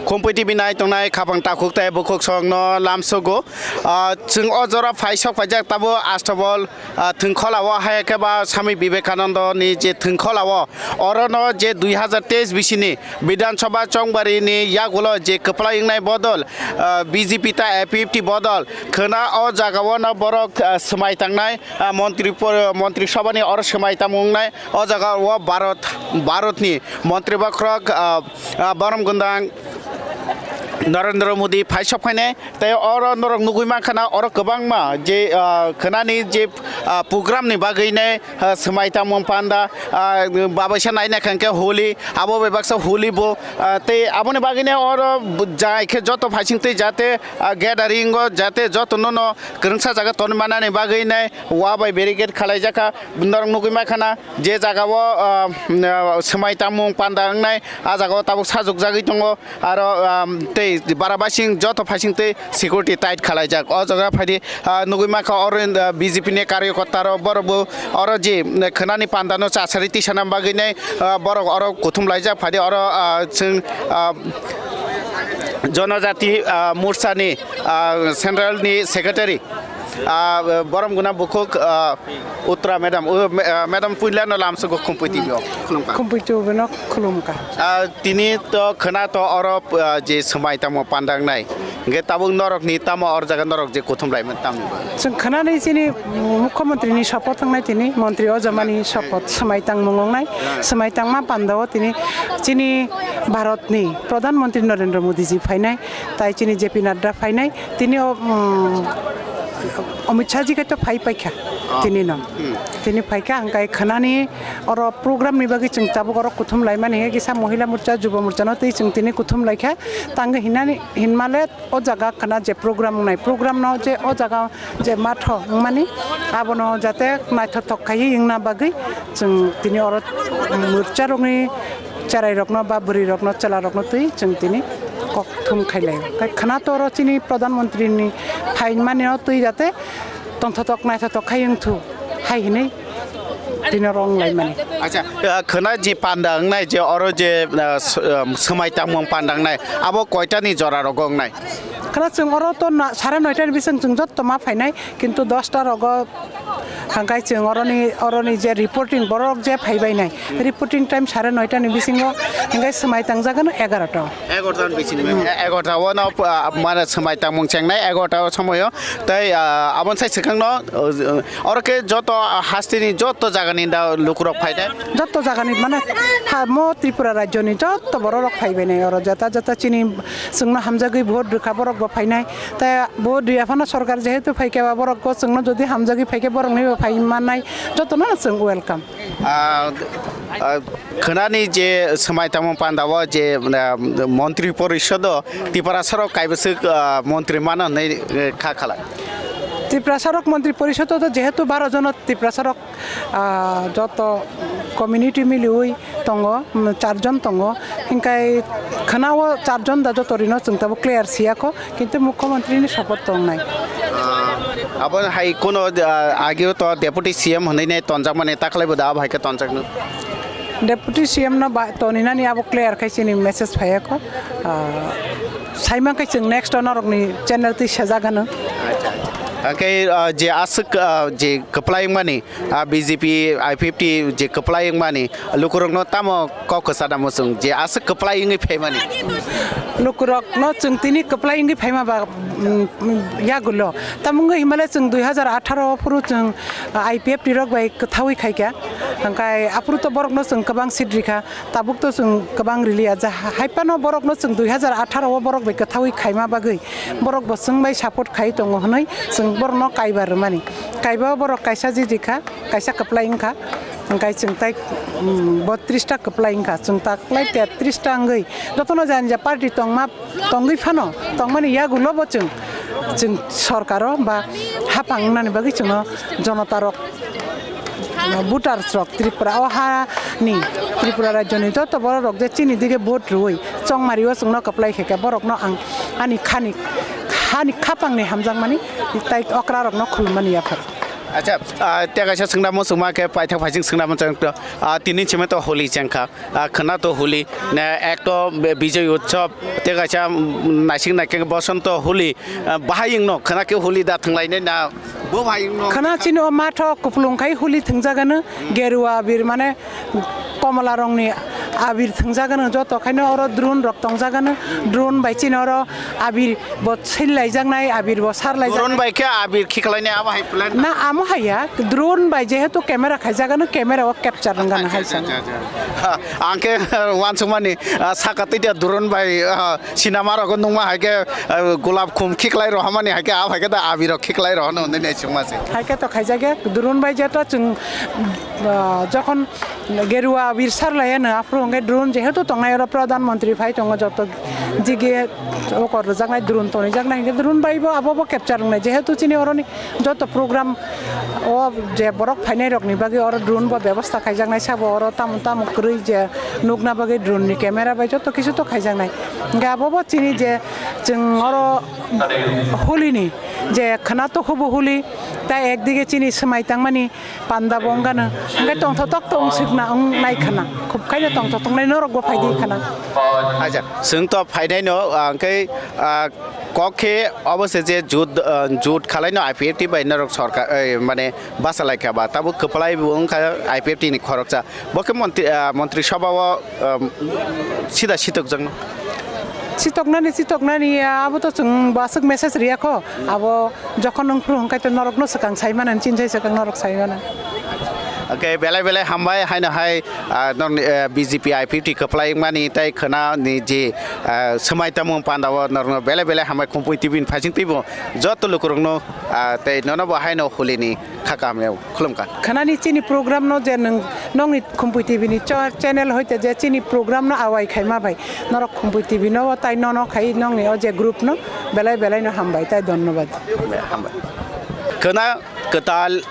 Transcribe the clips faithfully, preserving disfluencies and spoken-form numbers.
Khumpui T V nai tongnai khapang takhuk tei bukhuk songno lamsogo. Ah, chwng o jora phai sok phaijak tabuk Astabol, ah, thwngkholao hai khe ba Swami Vivekanandoni je thwngkholao orono je dui hazar teis bisini Bidhan Sabha Chongbarini yagulo je kwplai wngnai bodol, ah, B J P ta A P F T bodol khwna o jagao no borok, ah, swmai tangnai, ah, montri por-, montri sabhani oro swmai tamo wngnai. O jaga o Bharat, Bharatni montri bokhorok, ah, ah, borom gwnang Narendra Modi phai sok phainai, tei oro norok nugui mankha na oro kwbangma je, ah, khwnani je, ah, program ni bagwi nai, ah, swmai tamo panda, ah, babaisa naina khe Holi, abo bai baksa Holi bo, ah, tei aboni bagwi nai oro jai khe joto phaising twi jate, ah, gathering o jate joto no no kwrwngsa jaga tonwi manani bagwi nai wa bai barricade khalai jakha. Norok nugui mankha na je jaga o, ah, mm, ah, swmai tamo panda wngnai, ah jaga o tabuk sajwk jagwi tongo. Aro, ah, tei bara basing joto phaising tei security tight khalai jak. O jaga phaidi, ah, nugui mankha oro, ah, B J P ni karyakarta rok borok bo oro je, mm, khwnani panda no chasari tisana bagwi nai, ah, borok oro kuthum laijak phaidi oro, ah, chwng, ah, Jonojati, ah, Morcha ni, ah, Central ni Secretary, ah, borom gwnang bukhuk, ah, Uttra madam, uh, ma-, ah, madam puila no lamsogo Khumpui T V o. Khulumkha. Khumpui T V no khulumkha. Ah, tini to khwna to oro, ah, je swmai tamo panda wngnai. Hingke tabuk norok ni tamo oro jaga norok je kuthum laimani tamo. Chwng khwnani chini Mukhyamantri ni support wngnai tini, Montri Ojamani support swmai tangmung wngnai. Swmai tangma panda o tini chini Bharat ni Pradhan Mantri Narendra Modi ji phainai, tai chini J P Nadda phainai. Tini o, um, Amit Shah ji khe to phai paikha tini no. Tini phaikha, hingkai khwnani oro program ni bagwi chwng tabuk oro kuthum laimani, kisa Mohila Morcha, Jubo Morcha no twi chwng tini kuthum laikha. Tangwi hinani, hinmale o jaga khwna je program wngnai, program no je o jaga je matho wngmani, abono jate naithothok khaiwi wngna bagwi chwng tini oro morcha rokni cherai rokno ba bwrwi rokno, chwla rokno twi chwng tini kok thum khailai. Khai khwna to oro chini Pradhan Mantri ni phaimani o twi jate tongthotok naithotok khai wngthu hai hinwi tini oro wng laimani. Acha, ah, khwna je panda wngnai je oro je, ah, s-, ah, swmai tangmung panda wngnai, abo koita ni jora rogo wngnai? Khwna chwng oro to na, sare noita ni bising chwng jotto ma phainai, kintu dosta rogo hingkai chwng oroni, oroni je reporting borok je phaibai nai, reporting time sare noita ni bisingo hingkai swmai tangjagano egarota. Egarota ni bising, egarota o no, ah, mane swmai tangmung chengnai egarota o somoyo. Tei, ah, aboni sai swkangno, ah, oro khe joto, ah, hasteni joto jagani da lukurok phai de? Joto jagani mane ha mo Tripura rajyoni joto bororok phaibai nai oro jata jata chini chwngno hamjagwi vote rwkha borokbo phainai. Tei vote rwya phano sorkar jehetu phaikhe ba borokbo chwngno jodi hamjagwi phaikhe boroknibo phai mannai jotono chwng welcome. Ah, ah, khwnani je swmai tangmung panda o je, ah, montri porisodo Tiprasarok kaibwswk, ah, montri mano hinwi, eh, kha khala. Tiprasarok montri porisodo to jehetu baro jono Tiprasarok, ah, joto community miliwi tongo, mm, charjon tongo, hinkai khwnao charjon da joto rino chwng tabuk clear siyakho. Kintu Mukhyamantri ni support tongnai. Ah, abo hai kuno, ah, ageo to Deputy C M hinwi nai tonjakmani, takhlai bo da abo hai khe tonjakno? Deputy C M no ba toninani abo clear khai chini message phaiya kho. Ah, saimang khai chwng next o norokni channel twi sejak hwno. Acha, acha. Hwnkhe, ah, je aswk, ah, je kwplai wngmani, ah, B J P, I P F T je kwplai wngmani, lukurokno tamo kok kwchana muchung je aswk kwplai wngwi phaimani? Lukurokno chwng tini kwplai wngwi phaima ba, mm, mm, yagulo. Tamo wngwi himale chwng dui hazar atharo phuru chwng, ah, I P F T rok bai kwthawi khaikha. Hwnkhe aphuru to borokno chwng kwbang seat rikha. Tabuk to chwng kwbang riliya, ja, haiphano borokno chwng dui hazar atharo o borok bai kwthawi khaima bagwi borok bo chwng bai support khai tongo hwnwi chwng borokno kaiba rwmani. Kaiba o borok kaisa jiji kha, kaisa kwplai wngkha, hwnkhe chwng tai, mm, botris ta kwplai wngkha, chwng ta kwplai tetris ta wngwi jotono jani ja party tongma tongwi phano, tongmani yagulo bo chwng, chwng sorkaro ba haphang wngnani bagwi chwngno jonotarok, voters rok Tripura o hani Tripura rajyoni joto borok rok je chini dige vote rwui chongmari o chwngno kwplai khaikha borokno ang ani khani, hani khapangni hamjakmani tai okra rokno khulummani yaphar. Acha, ah, tei kaisa swngnamo swngma khe paithak phaising swngnamo chwng to, ah, tini chimai to holi chengkha, ah, khwna to holi, ne ek to bi-, Bijay Utsav, tei kaisa, mm, naising naikhe Bosonto holi, ah, bahai wngno khwna khe holi da thwnglainai na bo bahai wngno? Khwna chini o matho kupulung khai holi thwngjagano, gerua abir mane komla rongni abir thwngjagano joto khaino oro drone rok tongjagano, drone bai chini oro abir bo sil laijaknai, abir bo sar laijaknai. Drone bai khe abir khiklainai abo hai plan? Na, amo haiya, drone bai jehetu camera khaijagano, camera o capture wngano hai. Acha, acha, acha. Ha, ang khe wansukmani, ah, saka twi dia drone bai, ah, sinama rogo nungma hai khe, ah, gulab khum khiklai rohamani hai khe, abo hai khe da abir rok khiklai rohano hwnwi naisingma se. Hai khe to khaijak ya, drone bai jeto chwng, ah, jokhon Gerua abir sarlai ano aphuru hwnkhe drone jehetu tongnai oro Pradhan Mantri phai tongo joto jige okor rwjaknai drone tonijaknai hwnkhe drone bai bo abo bo capture wngnai jehetu chini oroni joto program o je borok phainai rokni bagwi oro drone bo bebosta khaijaknai sabo oro tamo tamo kwrwi je nukna bagwi drone ni camera bai joto kisu to khaijaknai hwnkhe abo bo chini je chwng oro holi ni je khwna to hubu holi tai ekdige chini swmai tangmani panda bo wngkha no, hwnkhe tongthotok to wng swkna wng nai khwna, khub khaino tongthotok nai norok bo phai di khwna. Acha, chwng to phainai no, ah, hwnkhe, ah, kok khe obo se je jut, ah, jut khalai no I P F T bai norok sorkar, eh, mane basa lai kha ba, tabuk kwplai bo wngkha I P F T ni khoroksa. Bo khe montri, ah, montri sabha o, ah, sida sitok jakno. Sitoknani, sitoknani, ah, abo to chwng bo aswk message riya kho, abo Jokhon nwng phuru hwnkhe to norokno swkang sai mano, chini sai swkang norok sai mano. Okay, belai belai hambai haino hai, ah, norokni, eh, B J P I P T kwplai wngmani tei khwnani je, ah, swmai tamo panda o norokno belai belai hambai Khumpui T V ni phaising twibo joto lukurokno, ah, tei nono bo haino holi ni kha kaham khulumkha. Khwnani chini program no je nwng nokni Khumpui T V ni cho-, channel hoite je chini program no awai khaima bai norok Khumpui T V no tai nono khai nokni o je group no belai belai no hambai tai dhonnobad. Hambai. Khwna kwtal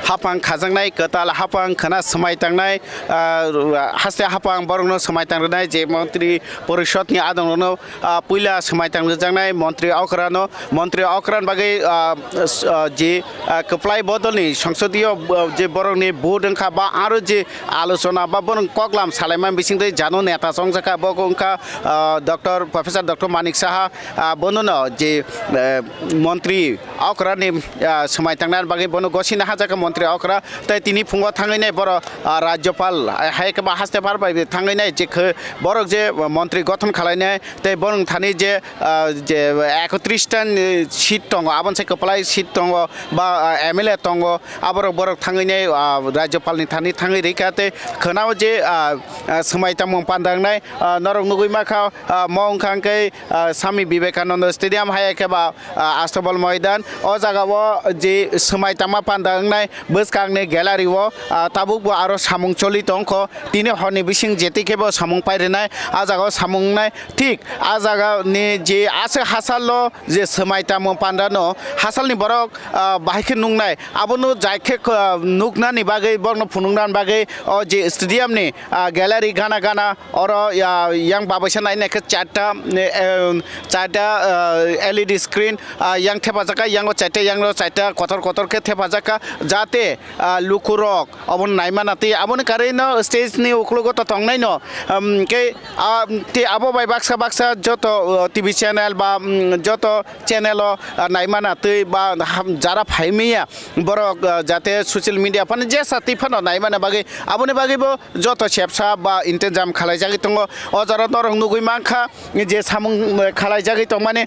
hapang khajaknai, kwtal hapang khwna swmai tangnai, ah, haste hapang borokno swmai tangnai je montri porishod ni adongrokno, ah, puila swmai tangjaknai montri okra no, montri okra ni bagwi, ah, s-, ah, je, ah, kwplai bodol ni songsodiyo, ah, je borok ni vote wngkha ba aro je alochona ba borok koklam salaima bisingtwi jano neta chongjakha bo wngkha, ah, Doctor Professor Doctor Manik Saha, ah, bono no je, eh, montri okra ni, ah, swmai tangnani bagwi bono gosina hajak montri okra tei tini phungo thangwi nai boro, ah, Rajyapal, ah, hai khe ba haste phar bai thangwi nai je khe borok je montri gothon khalai nai tei borok thani je, ah, je ekotris ta ni seat tongo, aboni sai kwplai seat tongo ba, ah, M L A tongo, aborok borok thangwi nai, ah, Rajyapal ni thani thangwi rikha tei khwnao je, ah, ah, swmai tamo panda wngnai, ah, norok nugwi mankha, ah, mo wngkha hwnkhe, ah, Swami Vivekananda Stadium hai khe ba, ah, Astabal Moidan. O jaga o je swmai tangma panda wngnai bwskangni gallery o, ah, tabuk bo aro samung choli tongkho. Tini horni bising jeti khe bo samung pairinai, ah jaga o samung wngnai. Thik ah jaga ni je aswk hachal o je swmai tangma panda no hachal ni borok, ah, bahai khe nungnai. Abono jai khe, ah, nuknani bagwi borokno phunuknani bagwi o je stadium ni, ah, gallery gana gana Oro, ya, yang babaisa nai nai khe charta, eh, em, charta, eh, L E D screen, ah, yang thepajak kha, yango charta, yango charta kotor kotor khe thepajak kha, jate, ah, lukurok obo naimana tei aboni karwi no stage ni ukologo to tongnai no, em, khe, ah, tei abo bai baksa baksa joto, oh, T V channel ba, mm, joto channel o, ah, naimana tei ba ham-, jara phaimaya borok, ah, jate social media phano jesa twi phano naimana bagwi aboni bagwi bo joto sepsa ba intezam khalaijagwi tongo. O jora norok nugwi mankha je samung khalaijagwi tongmani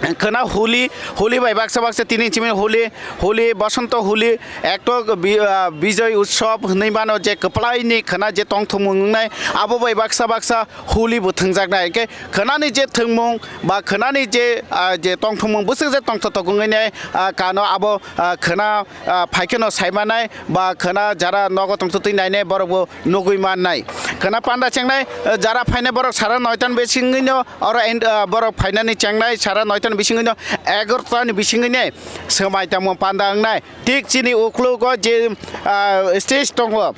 khwna holi, holi bai baksa baksa tini chimi holi, holi, Bosonto holi, ekto bi-, ah, Bijoy Utsav hwnwi mano je kwplaini khwna je tongthokmung wngnai, abo bai baksa baksa holi bo thwngjaknai. Hwnkhe khwnani je thwngmung ba khwnani je, ah, je tongthokmung bwswk je tongthotok wngwi nai, ah, kano abo, ah, khwna ah, phai kheno sai mannai ba khwna jara nogo tongtwtwi nainai borok bo nugwi mannai. Khwna panda chengnai, ah, jara phainai borok sara noita ni bisingwino oro en-, ah, borok phainani chengnai sara noita ni bisingwino egarota ni bisingwino swmai tamo panda wngnai. Thik chini uklogo je, ah, stage tongo,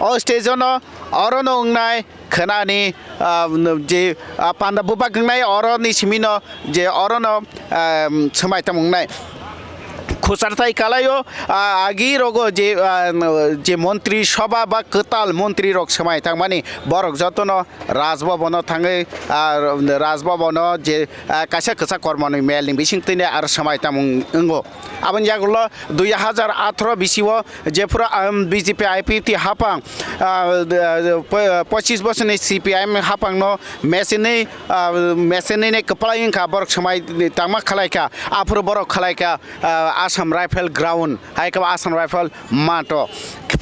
o stage ono orono wngnai khwnani, ah, je, ah, panda bubak wngnai oroni simino je orono, ah, swmai tamo wngnai. Khusarthai kalaio, ah, agi rogo je, ah, je montri sabha ba kwtal montri rok swmai thangmani, borok jotono Raj Bhavan o thangwi, ah, Raj Bhavan o je, ah, kaisa kwchak kormoni mel ni bising twi aro swmai tangmung wngo. Aboni yagulo dui hazar atharo bisio jephuru, um, B J P I P F T haphang, ah, pochis bosorni C P I M haphangno mesenwi, ah, mesenwi kwplai wngkha, borok swmai tangma khwlaikha, aphuru borok khwlaikha, ah, Assam Rifle ground, hai khe Assam Rifle mato.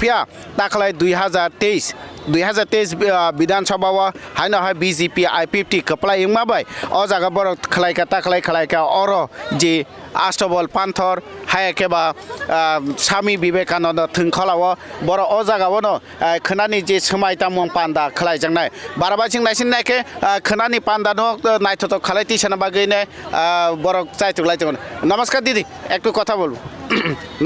Phiya takhwlai dui hazar teis, dui hazar teis, ah, Bidhan Sabha o haino hai B J P I P F T kwplai wngma bai o jaga borok khwlaikha, takhwlai khwlaikha, oro je Astabol Panthor, hai khe ba, ah, Swami Vivekananda thwngkhwla o borok o jaga o no ah, khwnani je swmai tangmung panda khwlaijaknai. Barabasing naising naikhe, ah, khwnani panda no, ah, naithothok khalai tisana bagwi ne, ah, borok chaitok lai tongo. Namaskar didi, ektu kotha bolbo.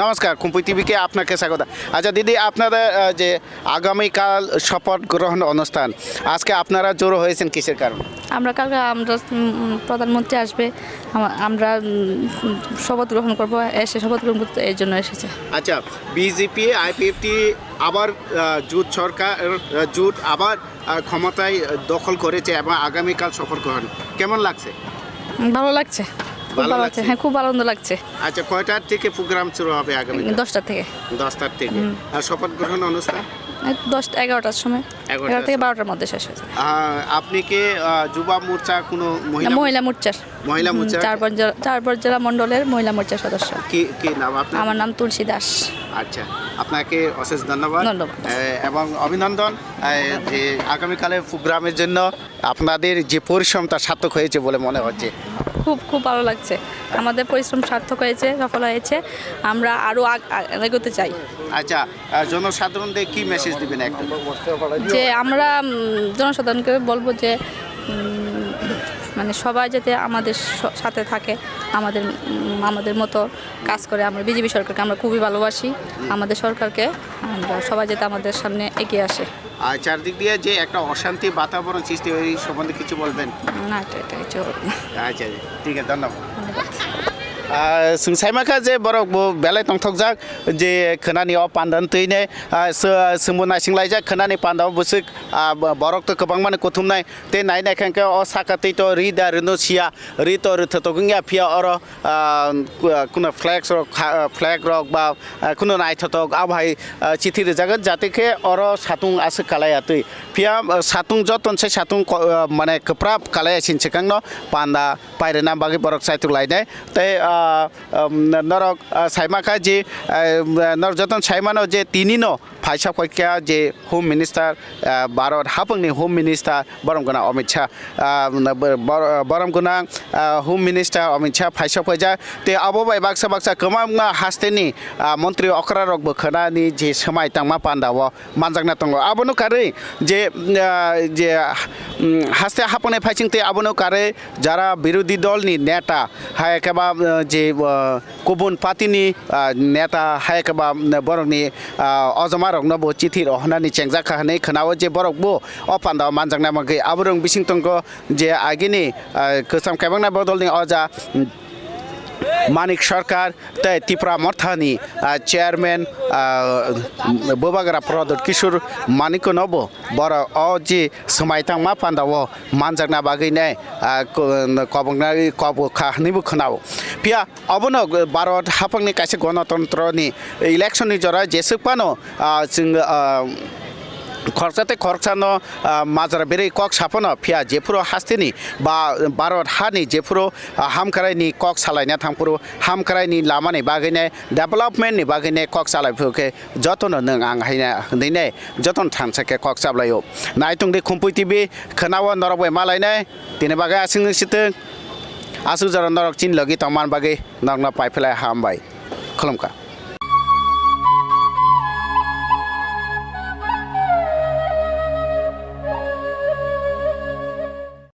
নমস্কার, কুম্পুই টিভি কে আপনাকে স্বাগত। আচ্ছা দিদি, আপনারা, আহ, যে আগামীকাল শপথ গ্রহণ অনুষ্ঠান, আজকে আপনারা জড়ো হয়েছেন কিসের কারণে? আমরা কালকে আমরা, উম, উম, প্রধানমন্ত্রী আসবে, আমা-, আমরা, উম, উম, শপথ গ্রহণ করব, এসে শপথ গ্রহণ করতে এর জন্য এসেছে। আচ্ছা, বিজেপি আইপিএফটি আবার, আহ, জোট সরকার, আহ, জোট আবার, আহ, ক্ষমতায় দখল করেছে এবং আগামীকাল শপথ গ্রহণ। কেমন লাগছে? উম, ভালো লাগছে, খুব ভালো ভালো লাগছে, লাগছে? হ্যাঁ, খুব আনন্দ লাগছে। আচ্ছা, কয়টার থেকে প্রোগ্রাম শুরু হবে আগামীকাল? দশটা থেকে। দশটার থেকে। হুম। আর শপথ গ্রহণ অনুষ্ঠান? এই দশটা, এগারোটার সময়। এগারোটার এগারো থেকে সময়। বারোটার মধ্যে শেষ হয়ে যাবে। আহ, আপনি কি, আহ, যুবা মোর্চা কোনো না, মহিলা মহিলা মোর্চার। মহিলা হুম, মোর্চা? চার পাঁচ জেলা, চার পাঁচ জেলা মণ্ডলের মহিলা মোর্চার সদস্য। কি, কি নাম আপনার? আমার নাম তুলসী দাস। আচ্ছা, আপনাকে অশেষ ধন্যবাদ। ধন্যবাদ। এ, এবং অভিনন্দন, এ, যে আগামীকালের প্রোগ্রামের জন্য আপনাদের যে পরিশ্রমটা সার্থক হয়েছে বলে মনে হচ্ছে। খুব, খুব ভালো লাগছে। আমাদের পরিশ্রম সার্থক হয়েছে, সফল হয়েছে। আমরা আরও আগ-, আগ-, এগোতে চাই। আচ্ছা, আহ, জনসাধারণদের কি মেসেজ দিবেন একটু? যে আমরা, উম, জনসাধারণকে বলবো যে, উম, মানে সবাই যাতে আমাদের স-, সাথে থাকে, আমাদের, উম, আমাদের মতো কাজ করে। আমরা বিজেপি সরকারকে আমরা খুবই ভালোবাসি। আমাদের সরকারকে আমরা সবাই যাতে আমাদের সামনে এগিয়ে আসে। আর চারদিক দিয়ে যে একটা অশান্তি বাতাবরণ সৃষ্টি হয়, এই সম্বন্ধে কিছু বলবেন? না, এটা, এটা কিছু হবে না। আচ্ছা, ঠিক আছে, ধন্যবাদ। ধন্যবাদ। আহ, chwng sai mankha je borok bo belai tongthokjak, je khwnani o panda twi ne, ah, sw-, swngbo naising laijak khwnani panda o bwswk, ah, bo-, borok to kwbangmani kuthumnai tei nai nai khe o saka twi to ri da rwno siya, ri to rwthotok wngya phiya oro, ah, ku-, kuno flex rok kha-, flag rok ba, ah, kuno naithotok abo hai, ah, chithi rwjagwi jate khe oro satung aswk kalaiya twi. Phiya, ah, satung joton se satung ko-, ah, mane kwprap kalaiya sin swkangno panda pairwna bagwi borok chaitok lainai. Tei, ah, um, norok, ah, sai mankha je, ah, norok joton sai mano je tinino phaisa phaikha je Home Minister, ah, Bharat haphangni Home Minister borom gwnang Amit Shah, ah, bor-, borom gwnang, ah, Home Minister Amit Shah phaisa phaijak. Tei abo bai baksa baksa kwbangma hasteni, ah, montri okra rok bo khwnani je swmai tangma panda o manjakna tongo. Abono karwi je, ah, je, mm, haste haponi phaising tei abono karwi jara birodhi dol ni neta, hai khe ba, ah, je, ah, kubun party ni, ah, neta, hai khe ba, mm, borok ni, ah, ojoma rok no bo chithi rohornani chengjak kha hinwi khwnao je borok bo o panda o manjakna bagwi aborok bising tongo je agini, ah, kwcham kebengna bodol ni oja, mm, Manik Sarkar tei Tipra Mothani, ah, chairman, ah, Bubagra Pradyot Kishore Manik no bo borok o je swmai tangma panda o manjakna bagwi nai, ah, ko-, koboknai kobok kha hinwi bo khwnao. Phiya obono Bharat haphangni kaisa gonotontro ni election ni jora jeswk phano, ah, chwng, ah, khoroksa tei khoroksano, ah, majra berwi kok saphano phiya jephuru hasteni ba Bharat hani jephuru, ah, hamkraini kok salaina thangphuru hamkraini lamani bagwinai development ni bagwinai kok salaiphuru khe jotono nwng ang haina hinwi nai jotono thansa khe kok sablaio. Naitung di Khumpui T V khwnao norok bai malainai tini bagwi aswk nung sitwng aswk jora norok chini logi tongman bagwi norokno paiphlai hambai. Khulumkha.